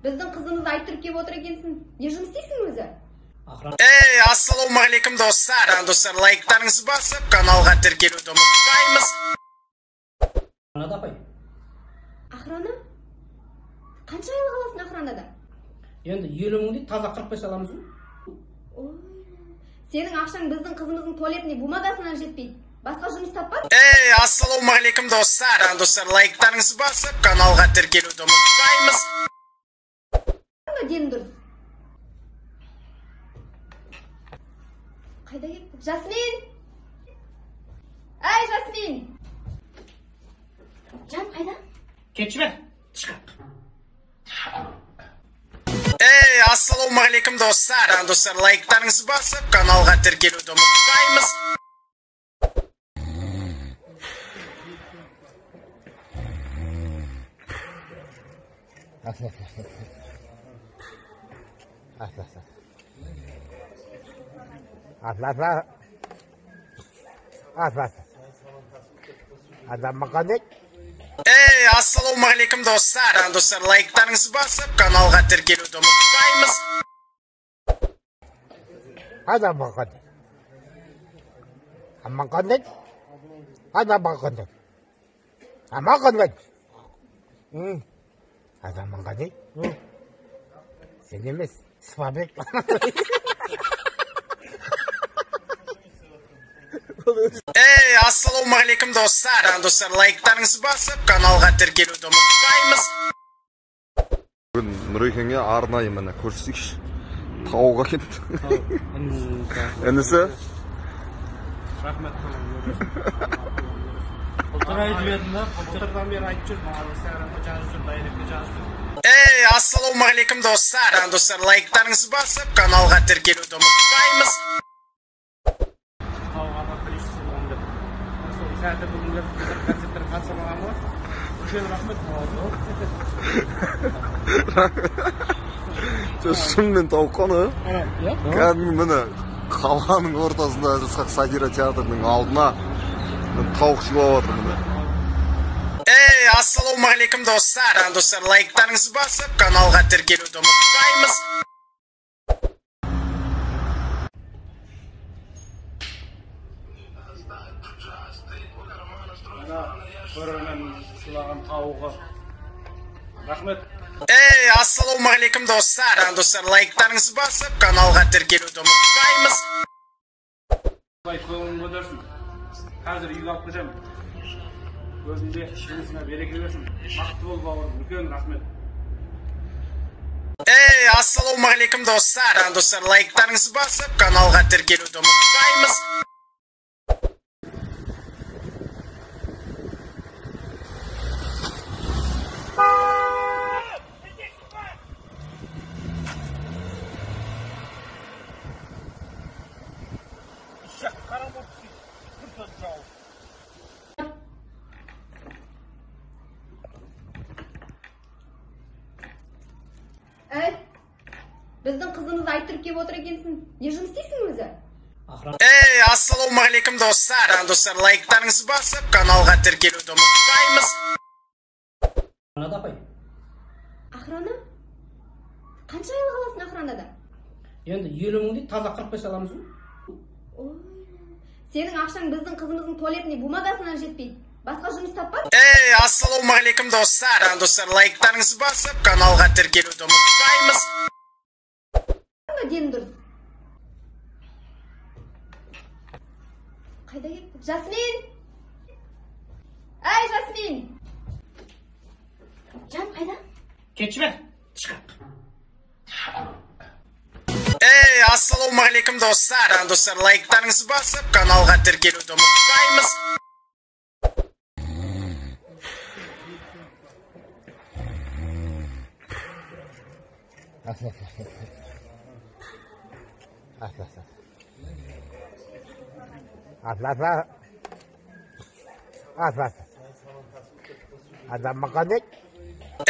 Біздің қызымызды айттырып келіп отыр екенсің. Не жұмыс істейсің өзі? Эй, ассалаумағалейкум, достар! Достар, лайктарыңызды басып, каналға тіркелуді ұмытпаймыз. Охранада, апай. Охрана? Қанша айлық аласың охранада? Енді 50 000 дейді, таза 45 аламыз ғой. Ой, сенің ақшаң біздің қызымыздың туалетіне бумагасынан жетпейді. Басқа жұмыс таппадың? Эй, ассалаумағалейкум, достар! Достар, лайктарыңызды басып, каналға тіркелуді ұмытпаймыз. Дені дұрыс. Қайда кетті? Жасмин! Әй, Жасмин! Жан, қайда? Кетші бер, тышқақ. Эй, ассалаумағалейкум, достар! Достар, лайктарыңызды басып, каналға тіркелуді ұмытпаймыз. Эй, ассалаумағалейкум, достар! Достар, лайктарыңызды басып, каналға тіркелуді ұмытпаймыз. Сен емес, Сыбабек. Эй, ассалаумағалейкум, достар! Достар, лайктарыңызды басып, каналға тіркелуді ұмытпаймыз. Бүгін Нұрекеңе арнайы міне көрсетейікші. Тауға кетті. Інісі. Рахмет. Былтыр айтып едім да, былтырдан бері айтып жүр, маған инстаграмға жазып жүр, директке жазып жүр. Эй, ассалаумағалейкум, достар! Достар, лайктарыңызды басып, каналға тіркелуді ұмытпаймыз. Тауға барып біріншісі боламын деп. Сол сәті бүгін келіп, концерттер қатыса алмаған ғой. Үлкен рахмет. Шынымен тауық қой, а? Иә. Кәдімгі міне қаланың ортасында Ысқақ сатира театрының алдына тауық сыйлап жатыр міне. Эй, ассалаумағалейкум, достар! Достар, лайктарыңызды басып, каналға тіркелуді ұмытпаймыз. Мына көрермен сыйлаған тауығы. Рахмет. Эй, ассалаумағалейкум, достар! Достар, лайктарыңызды басып, каналға тіркелуді ұмытпаймыз. Құдай көңілін көтерсін. Қазір үйге алып кетемін. Өзінде жұмысына береке берсін. Бақытты бол, бауырым. Үлкен рахмет. Эй, ассалаумағалейкум, достар! Достар, лайктарыңызды басып, каналға тіркелуді ұмытпаймыз. Әй, біздің қызымызды айттырып келіп отыр екенсің. Не жұмыс істейсің өзі? Эй, ассалаумағалейкум, достар! Достар, лайктарыңызды басып, каналға тіркелуді ұмытпаймыз. Охранада, апай. Охрана? Қанша айлық аласың охранада? Енді 50 000 дейді, таза 45 аламыз ғой. Ой, сенің ақшаң біздің қызымыздың туалетіне бумагасынан жетпейді. Басқа жұмыс таппадың? Эй, ассалаумағалейкум, достар! Достар, лайктарыңызды басып, каналға тіркелуді ұмытпаймыз. Дені дұрыс. Қайда кетті? Жасмин! Әй, Жасмин! Жан, қайда? Кетші бер, тышқақ. Эй, ассалаумағалейкум, достар! Достар, лайктарыңызды басып, каналға тіркелуді ұмытпаймыз.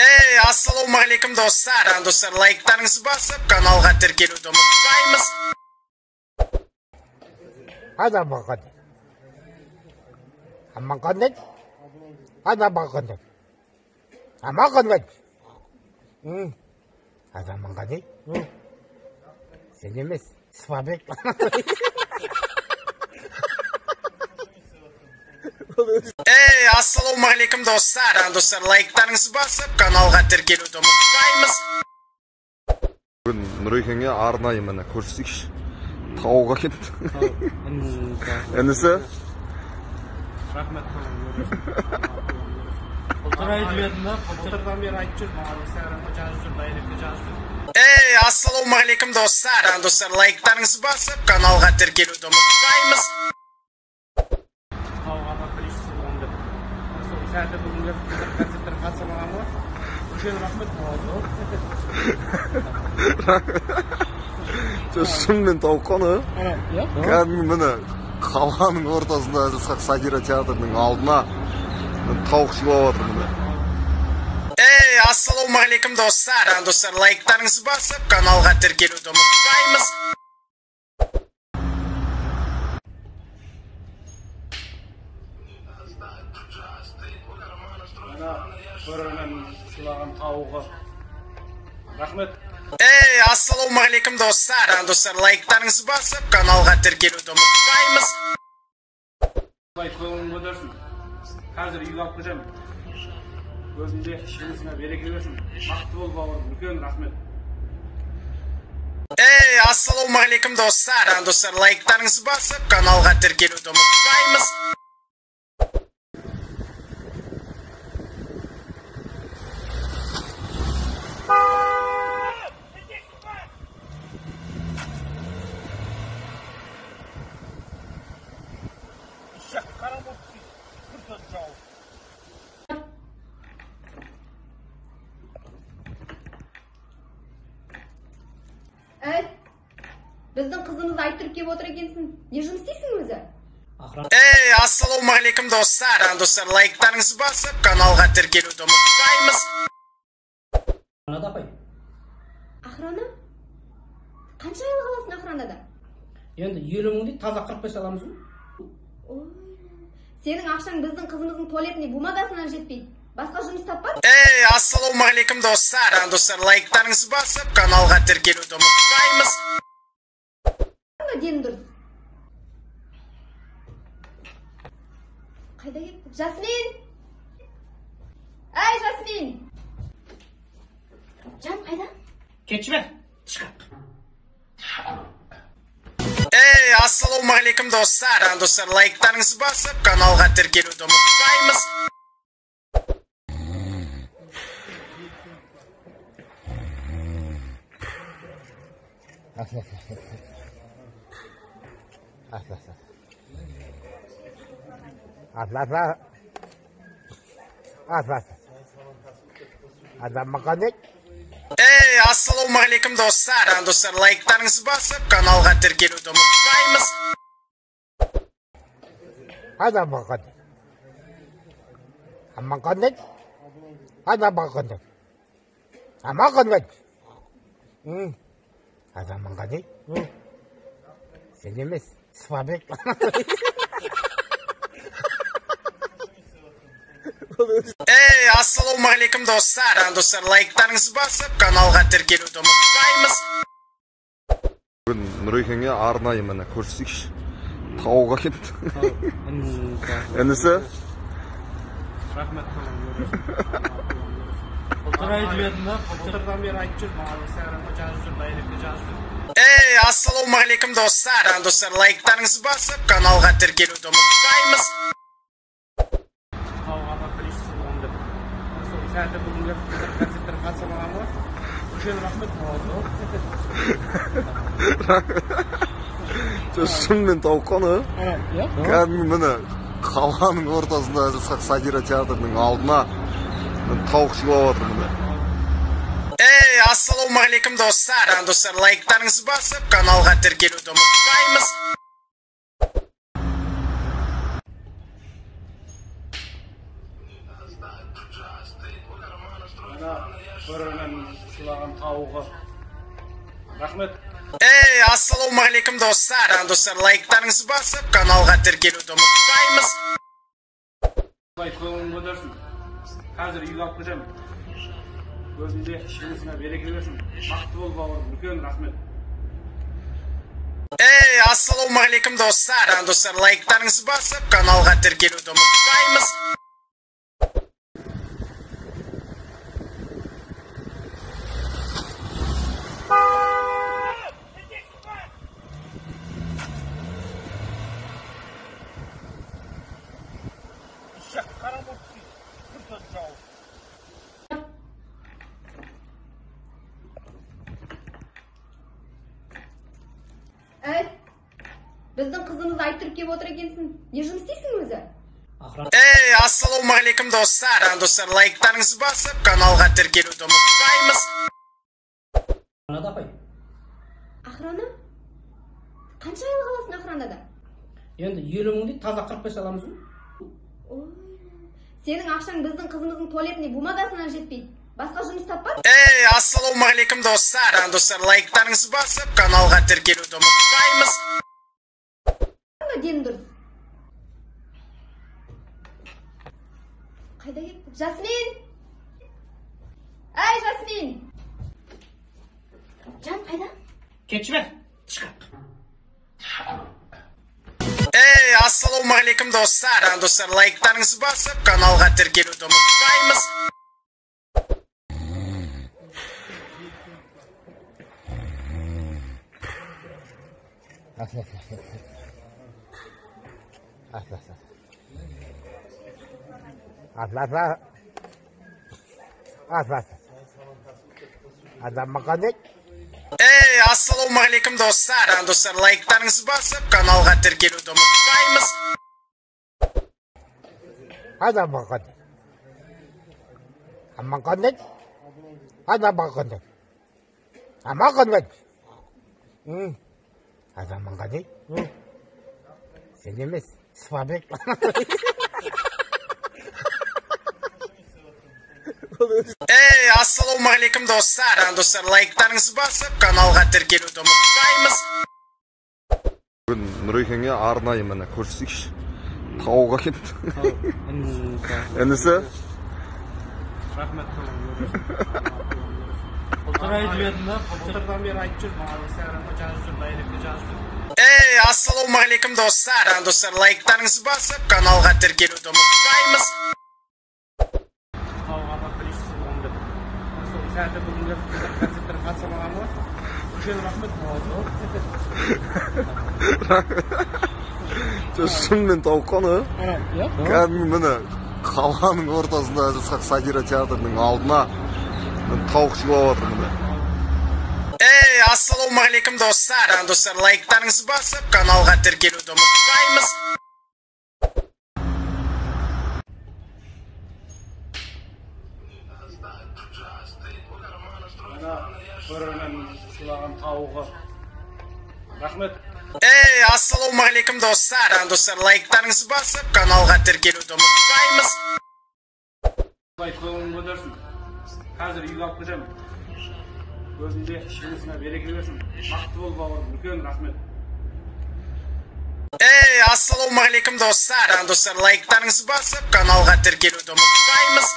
Эй, ассалаумағалейкум, достар! Достар, лайктарыңызды басып, каналға тіркелуді ұмытпаймыз. Адаманға не? Сен емес, Сыбабек. Эй, ассалаумағалейкум достар. Достар, лайктарыңызды басып, каналға тіркелуді ұмытпаймыз. Бүгін Нұрекеңе арнайы міне көрсетейікші. Тауға кетті. Інісі? Рахмет. Былтыр айтып едім да, былтырдан бері айтып жүр, маған инстаграмға жазып жүр, дайректке жазып жүр. Эй, ассалаумағалейкум достар. Достар, лайктарыңызды басып, каналға тіркелуді ұмытпаймыз. Тауға біріншісі болғым деп. Сол сәті бүгін келіп концерттер қатыса алмаған ғой. Үлкен рахмет. Шынымен тауық қой, а? Кәдімгі міне қаланың ортасында Ысқақ сатира театрының алдына тауық сыйлап жатыр міне. Эй, ассалаумағалейкум достар. Достар, лайктарыңызды басып, каналға тіркелуді ұмытпаймыз. Мына көрермен сыйлаған тауығы. Рахмет. Эй, ассалаумағалейкум достар. Достар, лайктарыңызды басып, каналға тіркелуді ұмытпаймыз. Құдай көңілін көтерсін. Қазір үйге алып кетемін. Өзінде жұмысына береке берсін. Бақытты бол бауырым. Үлкен рахмет. Эй, ассалаумағалейкум достар. Достар, лайктарыңызды басып, каналға тіркелуді ұмытпаймыз. Әй, біздің қызымызды айттырып келіп отыр екенсің. Не жұмыс істейсің өзі? Эй, ассалаумағалейкум достар. Достар, лайктарыңызды басып, каналға тіркелуді ұмытпаймыз. Апай. Охрана? Қанша айлық аласың охранада? Енді 50 мың дейді, таза 45 аламыз ғой. Ой, сенің ақшаң біздің қызымыздың туалетіне бумагасынан жетпейді. Басқа жұмыс таппадың? Эй, ассалаумағалейкум достар. Достар, лайктарыңызды басып, каналға тіркелуді ұмытпаймыз. Дені дұрыс. Қайда кетті? Жасмин! Әй, Жасмин! Жан, қайда? Кетші бер, тышқақ. Эй, ассалаумағалейкум достар. Достар, лайктарыңызды басып, каналға тіркелуді ұмытпаймыз. Эй, ассалаумағалейкум достар. Достар, лайктарыңызды басып, каналға тіркелуді ұмытпаймыз. Сен емес, Сыбабек. Эй, ассалаумағалейкум достар. Достар, лайктарыңызды басып, каналға тіркелуді ұмытпаймыз. Бүгін Нұрекеңе арнайы міне көрсетейікші. Тауға кетті. Інісі? Рахмет. Былтыр айтып едім да, былтырдан бері айтып жүр, маған инстаграмға жазып жүр, дайректке жазып жүр. Эй, ассалаумағалейкум достар. Достар, лайктарыңызды басып, каналға тіркелуді ұмытпаймыз. Тауға біріншісі болғым деп. Сол сәті бүгін келіп концерттер қатыса алмаған ғой. Үлкен рахмет. Шынымен тауық қой, а? Кәдімгі міне қаланың ортасында Ысқақ сатира театрының алдына тауық сыйлап жатыр міне. Эй, ассалаумағалейкум достар. Достар, лайктарыңызды басып, каналға тіркелуді ұмытпаймыз. Мына көрермен сыйлаған тауығы. Рахмет. Эй, ассалаумағалейкум достар. Достар, лайктарыңызды басып, каналға тіркелуді ұмытпаймыз. Құдай көңілін көтерсін. Қазір үйге алып кетемін. Өзінде жұмысыңа береке берсін. Бақытты бол, бауырым. Үлкен рахмет. Эй, ассалаумағалейкум, достар. Достар, лайктарыңызды басып, каналға тіркелуді ұмытпаймыз. Әй, біздің қызымызды айттырып келіп отыр екенсің. Не жұмыс істейсің өзі? Эй, ассалаумағалейкум, достар. Достар, лайктарыңызды басып, каналға тіркелуді ұмытпаймыз. Охранада, апай. Охрана? Қанша айлық аласың охранада? Енді 50 мың дейді, таза 45 аламыз ғой. Ой, сенің ақшаң біздің қызымыздың туалетный бумагасынан жетпейді. Басқа жұмыс таппадың? Эй, ассалаумағалейкум, достар. Достар, лайктарыңызды басып, каналға тіркелуді ұмытпаймыз. Дені дұрыс. Қайда кетті? Жасмин! Әй, Жасмин! Жан, қайда? Кетші бер, тышқақ. Эй, ассалаумағалейкум, достар. Достар, лайктарыңызды басып, каналға тіркелуді ұмытпаймыз. Эй, ассалаумағалейкум, достар. Достар, лайктарыңызды басып, каналға тіркелуді ұмытпаймыз. Сен емес, Сыбабек. Эй, ассалаумағалейкум, достар. Достар, лайктарыңызды басып, каналға тіркелуді ұмытпаймыз. Бүгін Нұрекеңе арнайы міне көрсетейікші. Тауық әкеліпті. Інісі. Рахмет. Былтыр айтып едім да, былтырдан бері айтып жүр, маған Инстаграмға жазып жүр, дайректке жазып жүр. Эй, ассалаумағалейкум, достар. Достар, лайктарыңызды басып, каналға тіркелуді ұмытпаймыз. Тауға білесіз болғым деп. Сол сәті бүгінгі концерттер қатыса алмаған ғой. Үлкен рахмет. Шынымен тауық қой, кәдімгі міне қаланың ортасында Әзілсақ сатира театрының алдына тауық сыйлап жатыр міне. Эй, ассалаумағалейкум, достар. Достар, лайктарыңызды басып, каналға тіркелуді ұмытпаймыз. Мына көрермен сыйлаған тауығы. Рахмет. Эй, ассалаумағалейкум, достар. Достар, лайктарыңызды басып, каналға тіркелуді ұмытпаймыз. Құдай көңілін көтерсін. Қазір үйге алып кетемін. Өзінде жұмысыңа береке берсін. Бақытты бол, бауырым. Үлкен рахмет. Эй, ассалаумағалейкум, достар. Достар, лайктарыңызды басып, каналға тіркелуді ұмытпаймыз.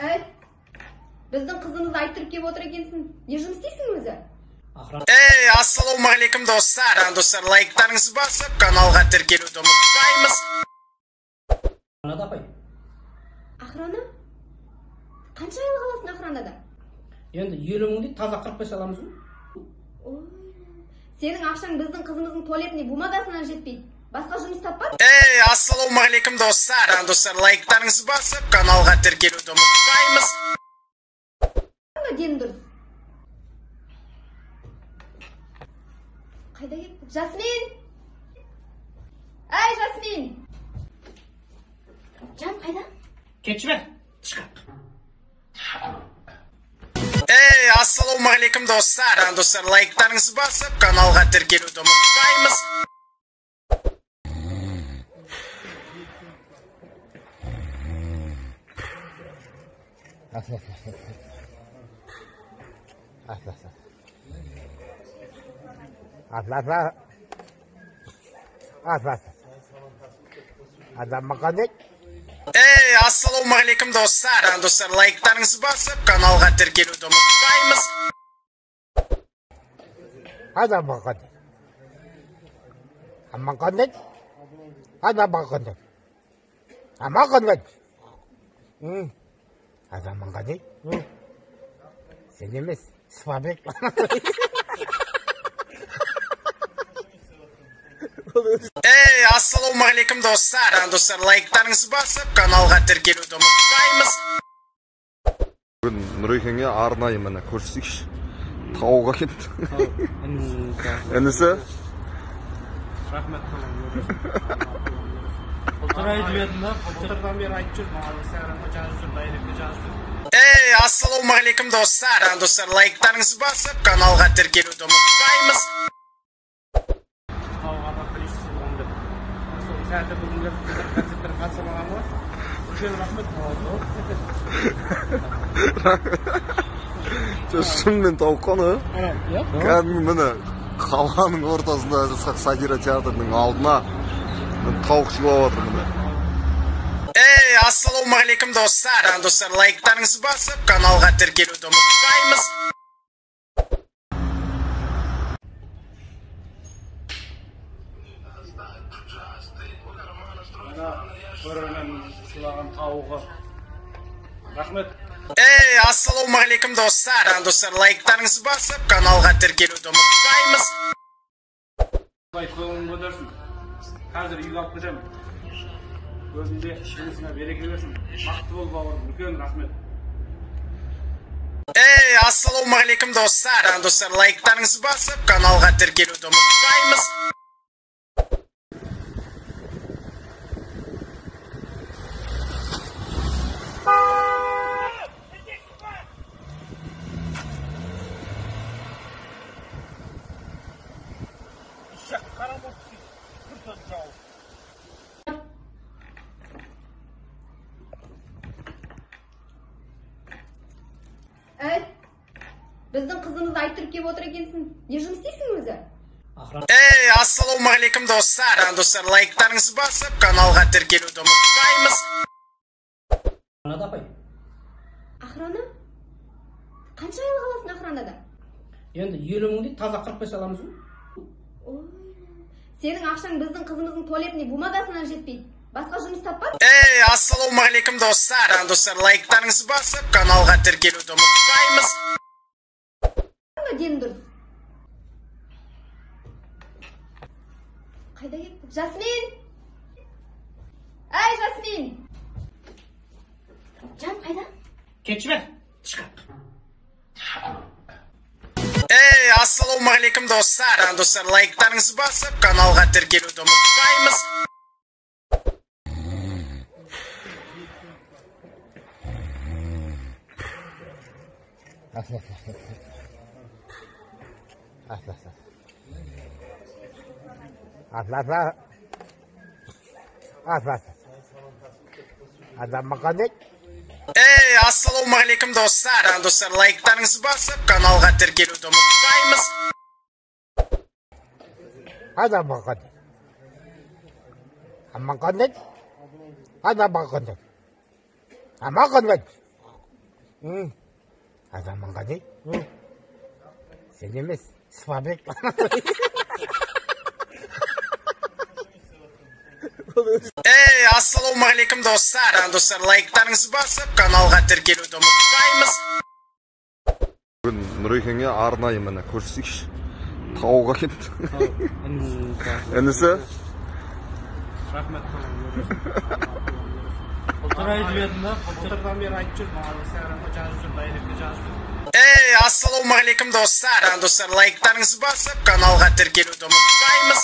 Әй, біздің қызымызды айттырып келіп отыр екенсің. Не жұмыс істейсің өзі? Эй, ассалаумағалейкум, достар. Достар, лайктарыңызды басып, каналға тіркелуді ұмытпаймыз. Охранада, апай. Охрана? Қанша айлық аласың охранада? Енді 50 мың дейді, таза 45 аламыз ғой. Ой, сенің ақшаң біздің қызымыздың туалетный бумагасынан жетпейді. Басқа жұмыс таппадың? Эй, ассалаумағалейкум, достар. Достар, лайктарыңызды басып, каналға тіркелуді ұмытпаймыз. Дені дұрыс. Қайда кетті? Жасмин! Әй, Жасмин! Жан, қайда? Кетші бер, тышқақ. Эй, ассалаумағалейкум, достар. Достар, лайктарыңызды басып, каналға тіркелуді ұмытпаймыз. Эй, ассалаумағалейкум достар. Достар, лайктарыңызды басып, каналға тіркелуді ұмытпаймыз. Сен емес, Сыбабек. Эй, ассалаумағалейкум достар. Достар, лайктарыңызды басып, каналға тіркелуді ұмытпаймыз. Бүгін Нұрекеңе арнайы міне көрсетейікші. Тауық әкелді. Інісі. Рахмет. Былтыр айтып едім да, былтырдан бері айтып жүр, маған инстаграмға жазып жүр, дайректке жазып жүр. Эй, ассалаумағалейкум достар. Достар, лайктарыңызды басып, каналға тіркелуді ұмытпаймыз. Тауға білесіз болғым деп. Сол сәті бүгінгі концерттерге қатыса алмаған ғой. Үлкен рахмет. Шынымен тауық қой, кәдімгі міне қаланың ортасында Сатира театрының алдына тауық сыйлап жатыр міне. Эй, ассалаумағалейкум достар. Достар, лайктарыңызды басып, каналға тіркелуді ұмытпаймыз. Көрермен сыйлаған тауығы. Рахмет. Эй, ассалаумағалейкум достар. Достар, лайктарыңызды басып, каналға тіркелуді ұмытпаймыз. Құдай көңілін көтерсін. Қазір үйге алып кетемін. Өзінде жұмысыңа береке берсін. Бақытты бол бауырым. Үлкен рахмет. Эй, ассалаумағалейкум достар. Достар, лайктарыңызды басып, каналға тіркелуді ұмытпаймыз. Әй, біздің қызымызды айттырып келіп отыр екенсің. Не жұмыс істейсің өзі? Эй, ассалаумағалейкум достар. Достар, лайктарыңызды басып, каналға тіркелуді ұмытпаймыз. Апай. Охрана? Қанша айлық аласың охранада? Енді 50 мың дейді, таза 45 аламыз ғой. Ой, сенің ақшаң біздің қызымыздың туалетный бумагасынан жетпейді. Басқа жұмыс таппадың? Эй, ассалаумағалейкум достар. Достар, лайктарыңызды басып, каналға тіркелуді ұмытпаймыз. Дені дұрыс. Қайда кетті? Жасмин! Әй, Жасмин! Жан, қайда? Кетші бер, тышқақ. Эй, ассалаумағалейкум достар. Достар, лайктарыңызды басып, каналға тіркелуді ұмытпаймыз. Эй, ассалаумағалейкум достар. Достар, лайктарыңызды басып, каналға тіркелуді ұмытпаймыз. Сен емес, Сыбабек. Эй, ассалаумағалейкум достар. Достар, лайктарыңызды басып, каналға тіркелуді ұмытпаймыз. Бүгін Нұрекеңе арнайы міне көрсетейікші. Тауық әкелді. Інісі. Рахмет. Былтыр айтып едім да, былтырдан бері айтып жүр, маған инстаграмға жазып жүр, дайректке жазып жүр. Эй, ассалаумағалейкум достар. Достар, лайктарыңызды басып, каналға тіркелуді ұмытпаймыз.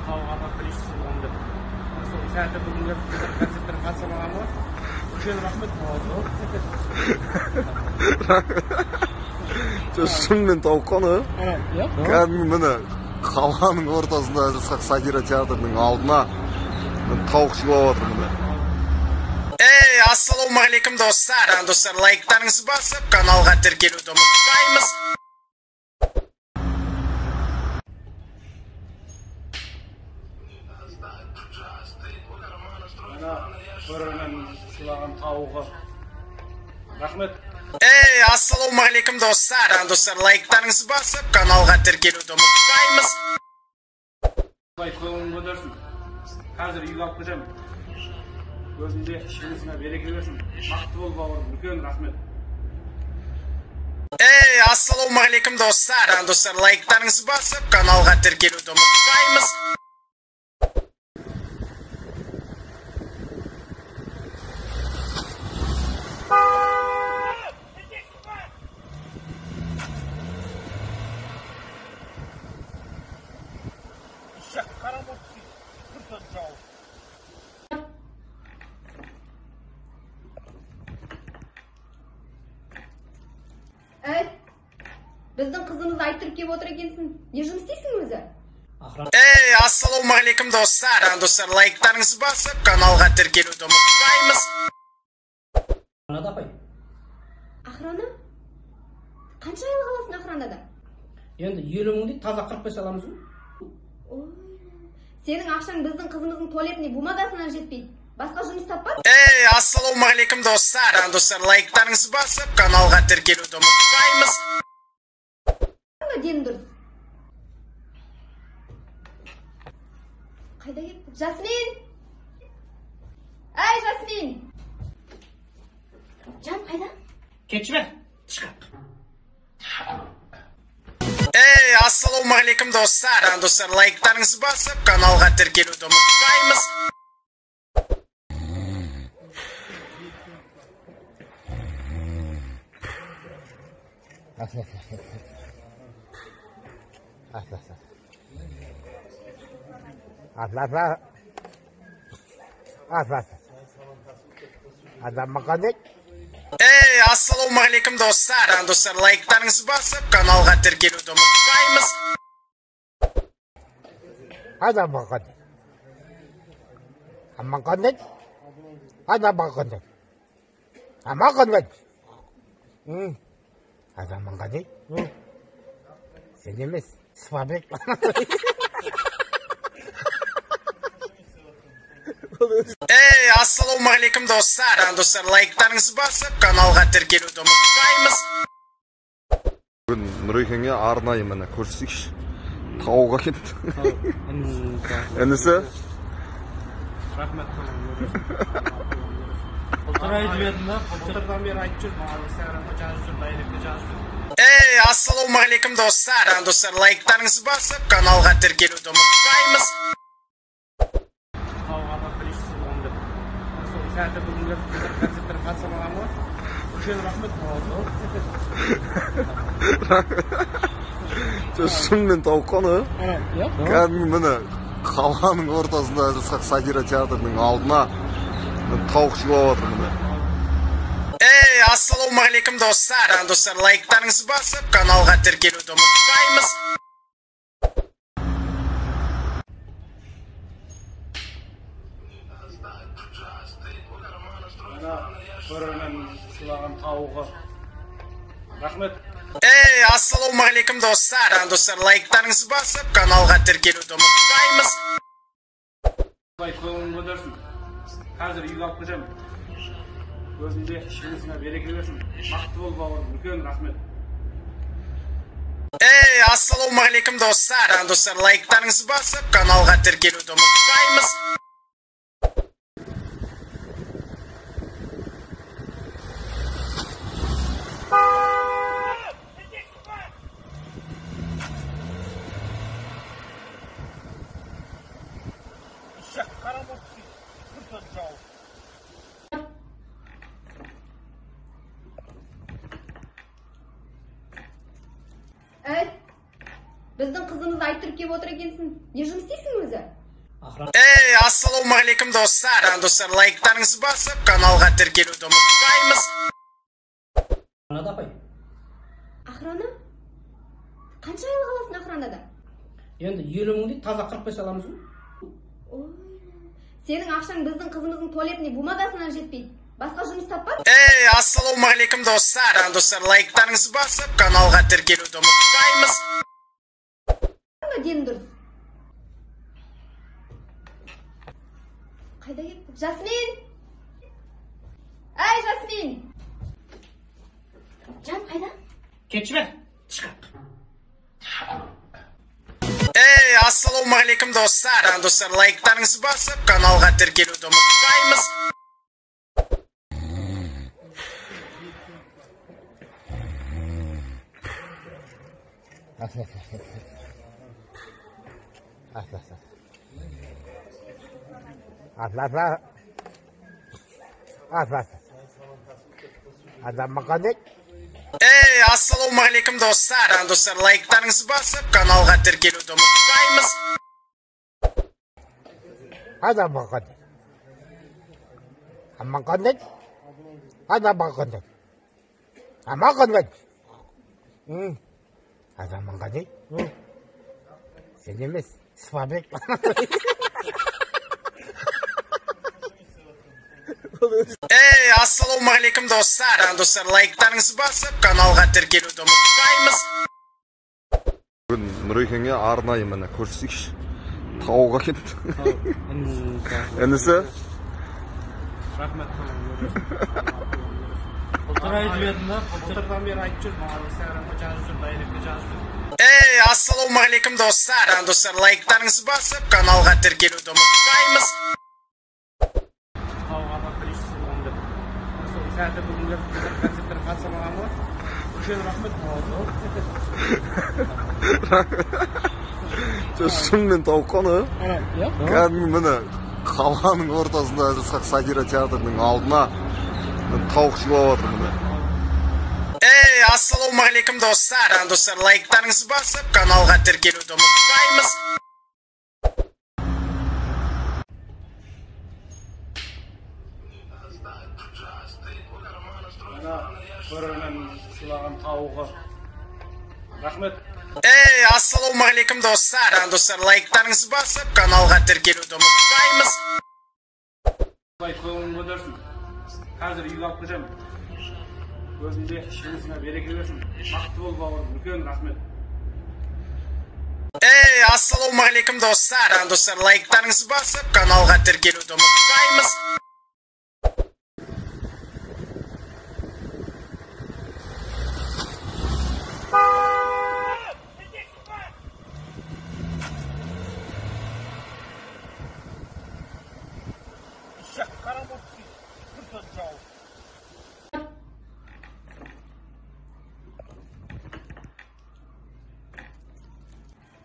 Тауға білесіз болғым деп. Сол сәті бүгінгі концерттерге қатыса алмаған ғой. Үлкен рахмет. Шынымен тауық қой, кәдімгі міне қаланың ортасында Сатира театрының алдына тауық сыйлап жатыр міне. Эй, Ассалаумағалейкум, достар. Достар, лайктарыңызды басып, каналға тіркелуді ұмытпаймыз. Ана көрермен сыйлаған тауығы. Рахмет. Эй, ассалаумағалейкум, достар. Достар, лайктарыңызды басып, каналға тіркелуді ұмытпаймыз. Құдай көңілін көтерсін. Қазір үйге алып келемін. Өзінде жұмысыңа береке берсін. Бақытты бол, бауырым. Үлкен рахмет. Эй, ассалаумағалейкум, достар. Достар, лайктарыңызды басып, каналға тіркелуді ұмытпаймыз. Әй, біздің қызымызды айттырып келіп отыр екенсің. Не жұмыс істейсің өзі? Эй, ассалаумағалейкум, достар. Достар, лайктарыңызды басып, каналға тіркелуді ұмытпаймыз. Охранада, апай. Охрана? Қанша айлық аласың охранада? Енді 50 мың дейді, таза 45 аламыз ғой. Ой, сенің ақшаң біздің қызымыздың туалетный бумагасынан жетпейді. Басқа жұмыс таппадың? Эй, ассалаумағалейкум, достар. Достар, лайктарыңызды басып, каналға тіркелуді ұмытпаймыз. Дені дұрыс. Қайда кетті? Жасмин! Әй, Жасмин! Жан, қайда? Кетші бер, тышқақ. Эй, ассалаумағалейкум, достар. Достар, лайктарыңызды басып, каналға тіркелуді ұмытпаймыз. Эй, ассалаумағалейкум, достар. Достар, лайктарыңызды басып, каналға тіркелуді ұмытпаймыз. Сен емес, Сыбабек. Эй, ассалаумағалейкум, достар. Достар, лайктарыңызды басып, каналға тіркелуді ұмытпаймыз. Бүгін Нұрекеңе арнайы міне көрсетейікші. Тауық әкелді. Інісі. Рахмет. Былтыр айтып едім да, былтырдан бері айтып жүр, маған инстаграмда жазып жүр, дайректте жазып жүр. Эй, ассалаумағалейкум, достар. Достар, лайктарыңызды басып, каналға тіркелуді ұмытпаймыз. Тауға апарып білесіз болғым деп. Сол сәті бүгін келіп, былтыр концерттер қатыса алмаған ғой. Үлкен рахмет. Шынымен тауық қой, а? Кәдімгі міне қаланың ортасында әзіл сатира театрының алдына тауық сыйлап жатыр міне. Эй, ассалаумағалейкум, достар. Достар, лайктарыңызды басып, каналға тіркелуді ұмытпаймыз. Ана көрермен сыйлаған тауығы. Рахмет. Эй, ассалаумағалейкум, достар. Достар, лайктарыңызды басып, каналға тіркелуді ұмытпаймыз. Құдай көңілін көтерсін. Қазір үйге алып келемін. Өзінде жұмысыңа береке берсін. Бақытты бол, бауырым. Үлкен рахмет. Эй, ассалаумағалейкум, достар. Достар, лайктарыңызды басып, каналға тіркелуді ұмытпаймыз. Әй, біздің қызымызды айттырып келіп отыр екенсің. Не жұмыс істейсің өзі? Эй, ассалаумағалейкум, достар. Достар, лайктарыңызды басып, каналға тіркелуді ұмытпаймыз. Охранада, апай. Охрана? Қанша айлық аласың охранада? Енді 50 мың дейді, таза 45 аламыз ғой. Ой, сенің ақшаң біздің қызымыздың туалетный бумагасынан жетпейді. Басқа жұмыс таппадың? Эй, ассалаумағалейкум, достар! Достар, лайктарыңызды басып, каналға тіркелуді ұмытпаймыз. Дені дұрыс. Қайда кетті? Жасмин! Әй, Жасмин! Жан, қайда? Кетші бер, тышқақ. Эй, ассалаумағалейкум, достар! Достар, лайктарыңызды басып, каналға тіркелуді ұмытпаймыз. Эй, ассалаумағалейкум, достар! Достар, лайктарыңызды басып, каналға тіркелуді ұмытпаймыз. Сен емес, Сыбабек. Эй, ассалаумағалейкум, достар! Достар, лайктарыңызды басып, каналға тіркелуді ұмытпаймыз. Бүгін Нұрекеңе арнайы міне көрсетейікші. Тауық әкеліпті. Інісі. Рахмет. Былтыр айтып едім да, былтырдан бері айтып жүр, маған инстаграмға жазып жүр, дайректке жазып жүр. Эй, ассалаумағалейкум, достар! Достар, лайктарыңызды басып, каналға тіркелуді ұмытпаймыз. Тауға біріншісі болғым деп. Сол сәті бүгін келіп концерттер қатыса алмаған ғой. Үлкен рахмет. Шынымен тауық қой, Иә. Кәдімгі міне қаланың ортасында әзіл сатира театрының алдына тауық сыйлап жатыр міне. Эй, ассалаумағалейкум, достар! Достар, лайктарыңызды басып, каналға тіркелуді ұмытпаймыз. Мына көрермен сыйлаған тауығы. Рахмет. Эй, ассалаумағалейкум, достар! Достар, лайктарыңызды басып, каналға тіркелуді ұмытпаймыз. Құдай көңілін көтерсін. Қазір үйге алып келемін. Өзінде жұмысыңа береке берсін. Бақытты бол, бауырым. Үлкен рахмет. Эй, ассалаумағалейкум, достар! Достар, лайктарыңызды басып, каналға тіркелуді ұмытпаймыз.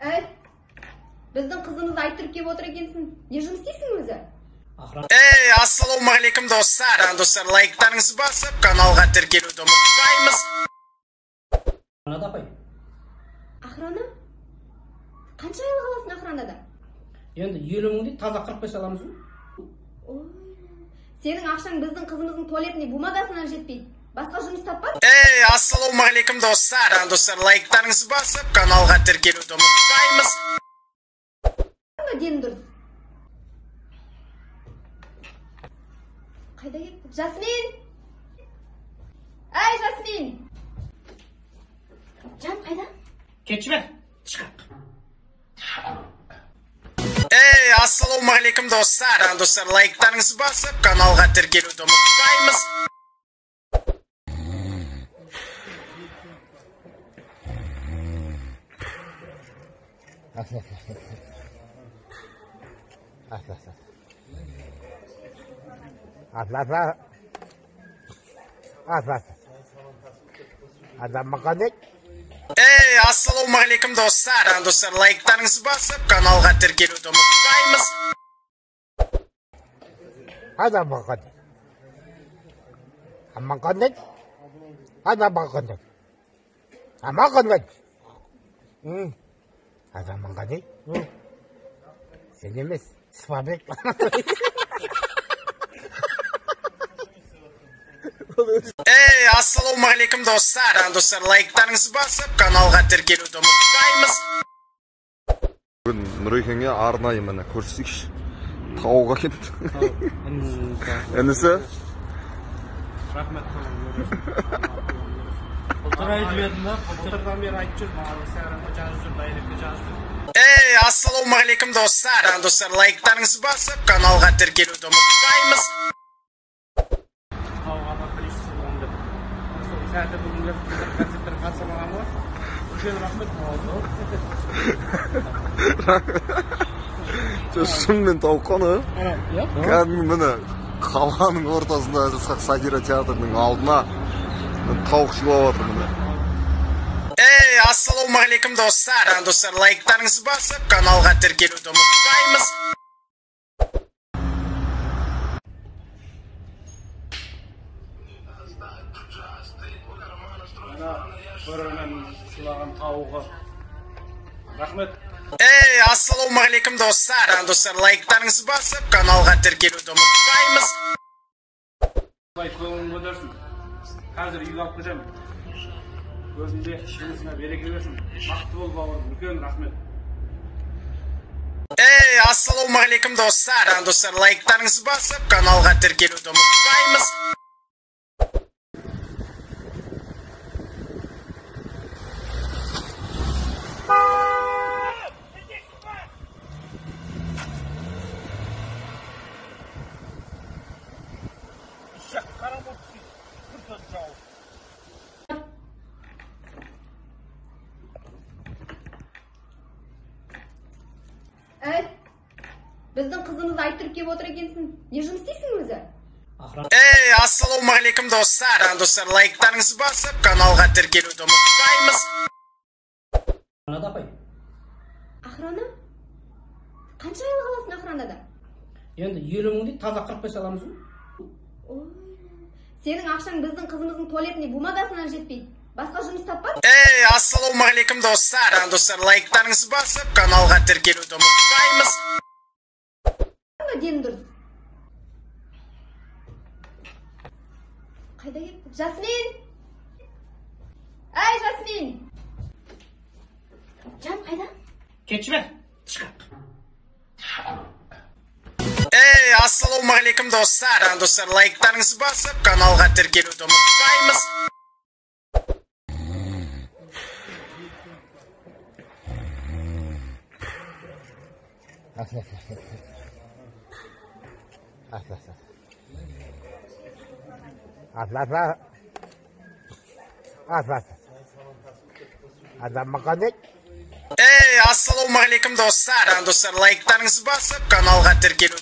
Әй, біздің қызымызды айттырып келіп отыр екенсің. Не жұмыс істейсің өзі? Эй, ассалаумағалейкум, достар! Достар, лайктарыңызды басып, каналға тіркелуді ұмытпаймыз. Охранада, апай. Охрана? Қанша айлық аласың охранада? Енді 50 мың дейді, таза 45 аламыз ғой. Ой, сенің ақшаң біздің қызымыздың туалетіне бумагасынан жетпейді. Басқа жұмыс таппадың? Эй, ассалаумағалейкум, достар! Достар, лайктарыңызды басып, каналға тіркелуді ұмытпаймыз. Дені дұрыс. Қайда кетті? Жасмин! Әй, Жасмин! Жан, қайда? Кетші бер, тышқақ. Эй, ассалаумағалейкум, достар! Достар, лайктарыңызды басып, каналға тіркелуді ұмытпаймыз. Эй, ассалаумағалейкум, достар! Достар, лайктарыңызды басып, каналға тіркелуді ұмытпаймыз. Сен емес, Сыбабек. Эй, ассалаумағалейкум, достар! Достар, лайктарыңызды басып, каналға тіркелуді ұмытпаймыз. Бүгін Нұрекеңе арнайы міне көрсетейікші. Тауық әкеліпті. Інісі. Рахмет, көңілің көтерсін. Былтыр айтып едім да, былтырдан бері айтып жүр, маған инстаграмға жазып жүр, дайректке жазып жүр. Эй, ассалаумағалейкум, достар. Достар, лайктарыңызды басып, каналға тіркелуді ұмытпаймыз. Тауғана біріншісі болғым деп. Сол сәті бүгін келіп, концерттер қатыса алмаған ғой. Үлкен рахмет. Шынымен тауық қой, Иә. Кәдімгі міне қаланың ортасында Әзілсақ сатира театрының алдына тауық сыйлап жатыр міне. Эй, ассалаумағалейкум, достар. Достар, лайктарыңызды басып, каналға тіркелуді ұмытпаймыз. Мына көрермен сыйлаған тауығы. Рахмет. Эй, ассалаумағалейкум, достар. Достар, лайктарыңызды басып, каналға тіркелуді ұмытпаймыз. Құдай көңілін көтерсін. Қазір үйге алып кетемін. Өзінде жұмысыңа береке берсін. Бақытты бол, бауырым. Үлкен рахмет. Эй, ассалаумағалейкум, достар. Достар, лайктарыңызды басып, каналға тіркелуді ұмытпаймыз. Әй, біздің қызымызды айттырып келіп отыр екенсің. Не жұмыс істейсің өзі? Эй, ассалаумағалейкум, достар. Достар, лайктарыңызды басып, каналға тіркелуді ұмытпаймыз. Охранада апай. Охрана? Қанша айлық аласың охранада? Енді 50 мың дейді, таза 45 аламыз ғой. Ой, сенің ақшаң біздің қызымыздың туалетіне бумагасынан жетпейді. Басқа жұмыс таппадың? Эй, ассалаумағалейкум, достар. Достар, лайктарыңызды басып, каналға тіркелуді ұмытпаймыз. Ба, дені дұрыс. Қайда кетті? Жасмин! Әй, Жасмин! Жан, қайда? Кетші бер, тышқақ. Эй, ассалаумағалейкум, достар. Достар, лайктарыңызды басып, каналға тіркелуді ұмытпаймыз. Эй, ассалаумағалейкум, достар. Достар, лайктарыңызды басып, каналға тіркелуді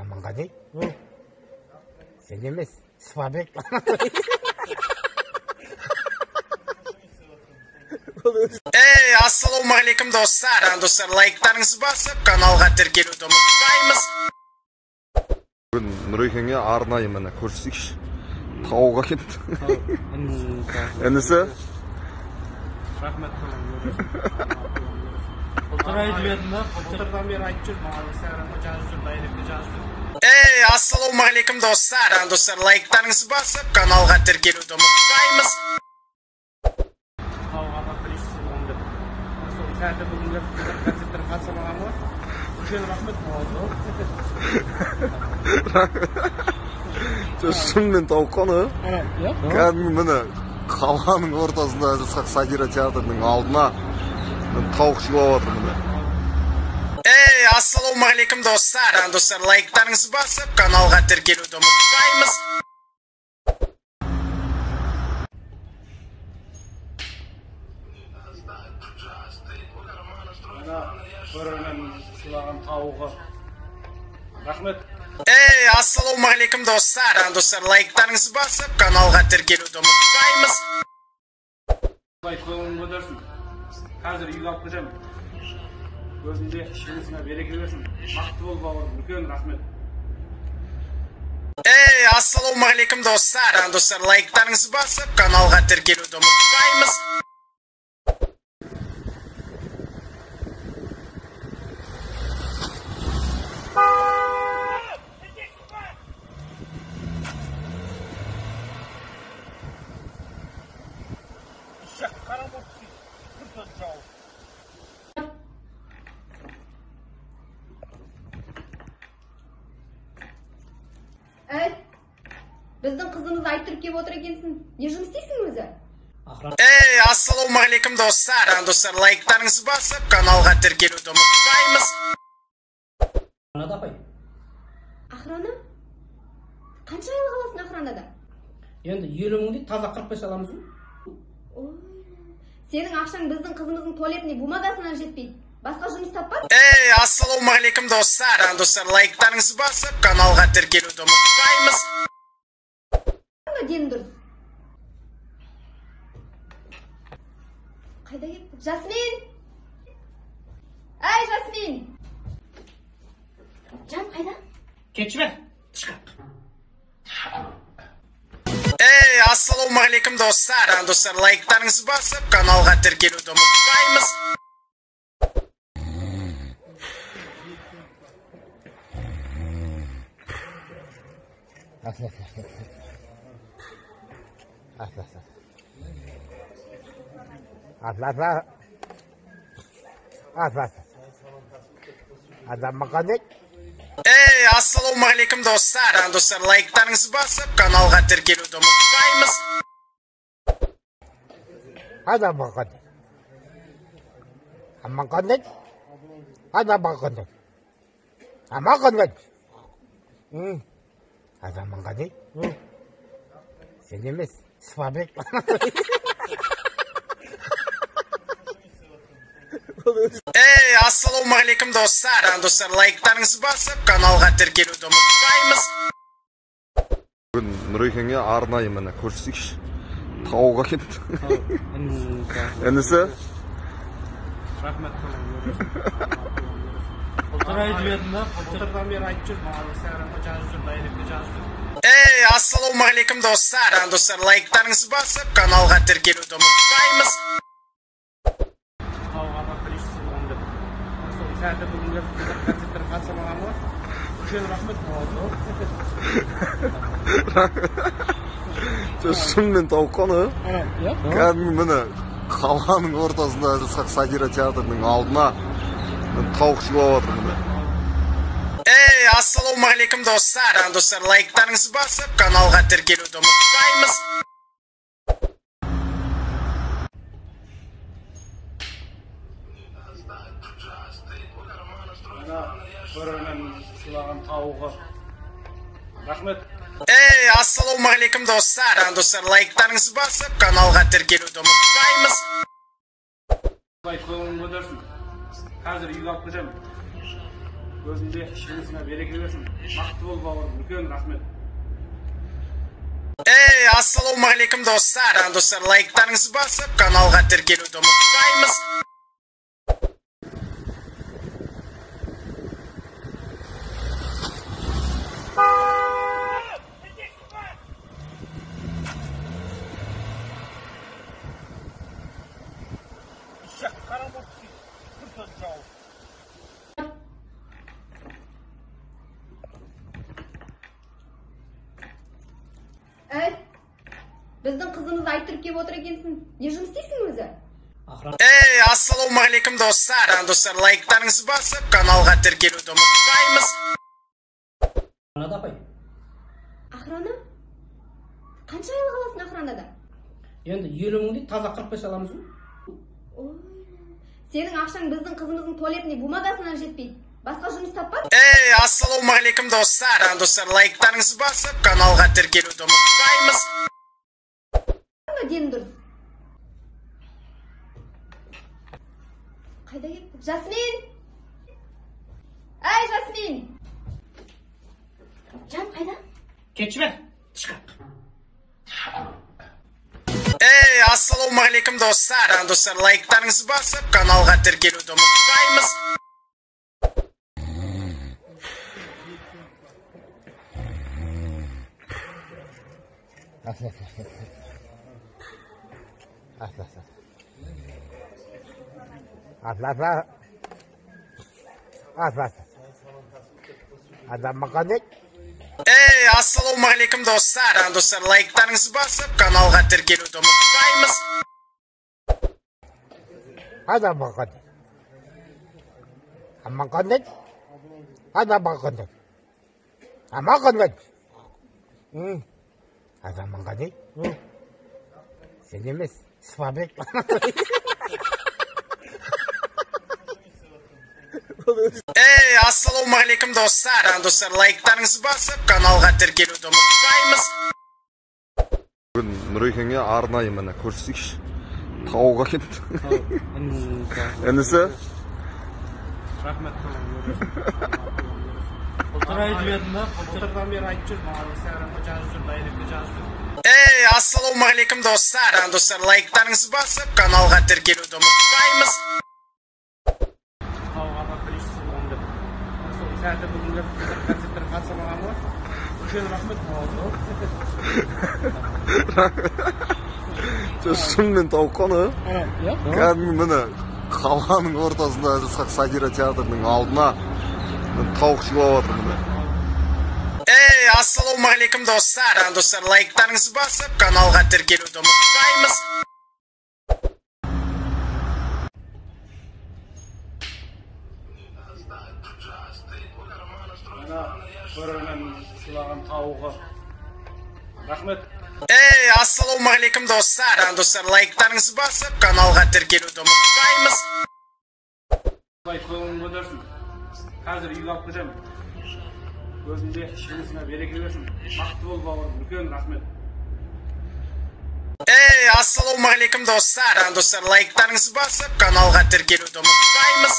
ұмытпаймыз. Сен емес, Сыбабек. Эй, ассалаумағалейкум, достар. Достар, лайктарыңызды басып, каналға тіркелуді ұмытпаймыз. Бүгін Нұрекеңе арнайы міне көрсетейікші. Тауық әкеліпті. Інісі. Рахмет, көңілің көтерсін. Былтыр айтып едім да, былтырдан бері айтып жүр, маған инстаграмға жазып жүр, дайректке жазып жүр. Эй, ассалаумағалейкум, достар. Достар, лайктарыңызды басып, каналға тіркелуді ұмытпаймыз. Тауғана біріншісі болғым деп. Сол сәті бүгін келіп, концерттер қатыса алмаған ғой. Үлкен рахмет. Шынымен тауық қой, Иә. Кәдімгі міне қаланың ортасында Әзілсақ сатира театрының алдына тауық сыйлап жатыр міне. Эй, ассалаумағалейкум, достар. Достар, лайктарыңызды басып, каналға тіркелуді ұмытпаймыз. Мына көрермен сыйлаған тауығы. Рахмет. Эй, ассалаумағалейкум, достар. Достар, лайктарыңызды басып, каналға тіркелуді ұмытпаймыз. Құдай көңілін көтерсін. Қазір үйге алып кетемін. Өзінде жұмысыңа береке берсін. Бақытты бол, бауырым. Үлкен рахмет. Эй, ассалаумағалейкум, достар. Достар, лайктарыңызды басып, каналға тіркелуді ұмытпаймыз. Біздің қызымызды айттырып келіп отыр екенсің. Не жұмыс істейсің өзі? Эй, ассалаумағалейкум, достар. Достар, лайктарыңызды басып, каналға тіркелуді ұмытпаймыз. Апай. Охрана? Қанша айлық аласың охранада? Енді 50 мың дейді, таза 45 аламыз ғой. Ой, сенің ақшаң біздің қызымыздың туалетіне бумагасынан жетпейді. Басқа жұмыс таппадың? Эй, ассалаумағалейкум, достар. Достар, лайктарыңызды басып, каналға тіркелуді ұмытпаймыз. Дені дұрыс. Қайда кетті? Жасмин! Әй, Жасмин! Жан, қайда? Кетші бер, тышқақ. Эй, ассалаумағалейкум, достар. Достар, лайктарыңызды басып, каналға тіркелуді ұмытпаймыз. Эй, ассалаумағалейкум, достар. Достар, лайктарыңызды басып, каналға тіркелуді ұмытпаймыз. Сен емес, Сыбабек. Эй, ассалаумағалейкум, достар. Достар, лайктарыңызды басып, каналға тіркелуді ұмытпаймыз. Бүгін Нұрекеңе арнайы міне көрсетейікші. Тауға кетті. Інісі? Рахмет. Былтыр айтып едім да, былтырдан бері айтып жүр, маған инстаграмға жазып жүр, дайректке жазып жүр. Эй, ассалаумағалейкум, достар. Достар, лайктарыңызды басып, каналға тіркелуді ұмытпаймыз. Тауға барып біріншісі болғым деп. Сол сәті бүгін келіп, концерттер қатыса алмағаным ғой. Үлкен рахмет. Шынымен тауық қой, Иә. Кәдімгі міне қаланың ортасында Сатира театрының алдына тауық сыйлап жатыр міне. Эй, ассалаумағалейкум, достар. Достар, лайктарыңызды басып, каналға тіркелуді ұмытпаймыз. Мына көрермен сыйлаған тауығы. Рахмет. Эй, ассалаумағалейкум, достар. Достар, лайктарыңызды басып, каналға тіркелуді ұмытпаймыз. Құдай көңілін көтерсін. Қазір үйге алып кетемін. Өзінде жұмысыңа береке берсін. Бақытты бол, бауырым. Үлкен рахмет. Эй, ассалаумағалейкум, достар. Достар, лайктарыңызды басып, каналға тіркелуді ұмытпаймыз. Әй, біздің қызымызды айттырып келіп отыр екенсің. Не жұмыс істейсің өзі? Эй, ассалаумағалейкум, достар. Достар, лайктарыңызды басып, каналға тіркелуді ұмытпаймыз. Апай. Охрана? Қанша айлық аласың охранада? Енді 50 мың дейді, таза 45 аламыз ғой. Ой, сенің ақшаң біздің қызымыздың туалетіне бумагасынан жетпейді. Басқа жұмыс таппадың? Эй, ассалаумағалейкум, достар. Достар, лайктарыңызды басып, каналға тіркелуді ұмытпаймыз. Дені дұрыс. Қайда кетті? Жасмин! Әй, Жасмин! Жан, қайда? Кетші бер, тышқақ. Эй, ассалаумағалейкум, достар. Достар, лайктарыңызды басып, каналға тіркелуді ұмытпаймыз. Эй, ассалаумағалейкум, достар. Достар, лайктарыңызды басып, каналға тіркелуді ұмытпаймыз. Адаманға не? Сен емес, Сыбабек. Эй, ассалаумағалейкум, достар! Достар, лайктарыңызды басып, каналға тіркелуді ұмытпаймыз. Бүгін Нұрекеңе арнайы, міне, көрсетейікші. Тауық әкеліпті. Інісі. Рахмет. Былтыр айтып едім да, былтырдан бері айтып жүр, маған инстаграмға жазып жүр, директке жазып жүр. Эй, ассалаумағалейкум, достар! Достар, лайктарыңызды басып, каналға тіркелуді ұмытпаймыз. Тауғана біріншісі болғым деп. Сол сәті бүгін келіп концерттерге қатыса алмағаным ғой. Үлкен рахмет. Шынымен тауық қой, Иә. Кәдімгі, міне, қаланың ортасында Әзілсақ сатира театрының алдына тауық сыйлап жатыр, міне. Эй, ассалаумағалейкум, достар! Достар, лайктарыңызды басып, каналға тіркелуді ұмытпаймыз. Мына көрермен сыйлаған тауығы. Рахмет. Эй, ассалаумағалейкум, достар! Достар, лайктарыңызды басып, каналға тіркелуді ұмытпаймыз. Құдай көңілін көтерсін. Қазір үйге алып кетемін. Өзінде жұмысыңа береке берсін. Бақытты бол, бауырым. Үлкен рахмет. Эй, ассалаумағалейкум, достар! Достар, лайктарыңызды басып, каналға тіркелуді ұмытпаймыз.